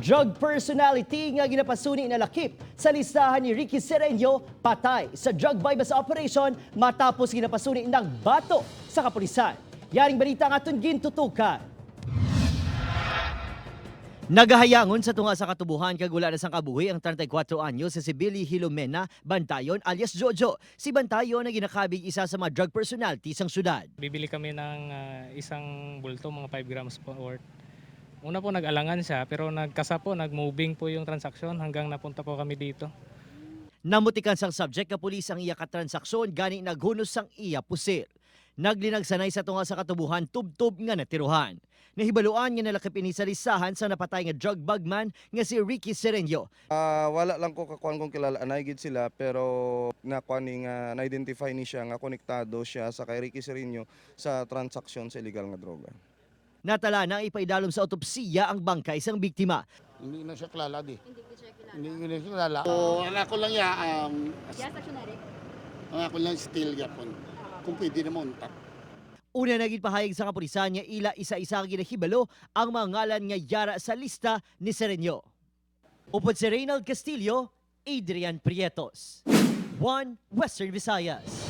Drug personality nga ginapasuni na lakip sa listahan ni Ricky Sereño patay sa drug buy-bust operation matapos ginapasuni ng bato sa kapulisan. Yaring balita nga aton gintutukan. Nagahayangon sa tunga sa katubuhan kag wala na sang kabuhi ang 34 anyo sa si Billy Hilomena Bantayon alias Jojo. Si Bantayon ang ginakabig isa sa mga drug personality sang syudad. Bibili kami ng isang bulto, mga 5 grams po worth. Una po nag-alangan siya, pero nagkasa po, nag-moving po yung transaksyon hanggang napunta po kami dito. Namutikan sang subject nga pulis ang iya katransaksyon, gani naghunos sang iya pusil. Naglinagsanay sa tunga sa katubuhan tubtob nga natiruhan. Nahibaluan nga nalakip ini sa listahan sa napatay nga drug bagman nga si Ricky Sereño. Ah, wala lang ko kakuan kung kilala anay gid sila, pero nakuan ni nga na-identify ni siya nga konektado siya sa kay Ricky Sereno sa transaksyon sa illegal nga droga. Natala na ipaidalom sa otopsiya ang bangkay sang biktima. Hindi na siya kilala di. Hindi ko siya kilala. Hindi ko na siya kilala. So, anak ko lang ya, Yes, aksyonary. ang ako lang still yapon. Kung pwede na monta. Una naging pahayag sa kapulisan nga ila isa-isa ang ginahibalo ang mga ngalan nga yara sa lista ni Sereño. Upod si Reynald Castillo, Adrian Prietos. One Western Visayas.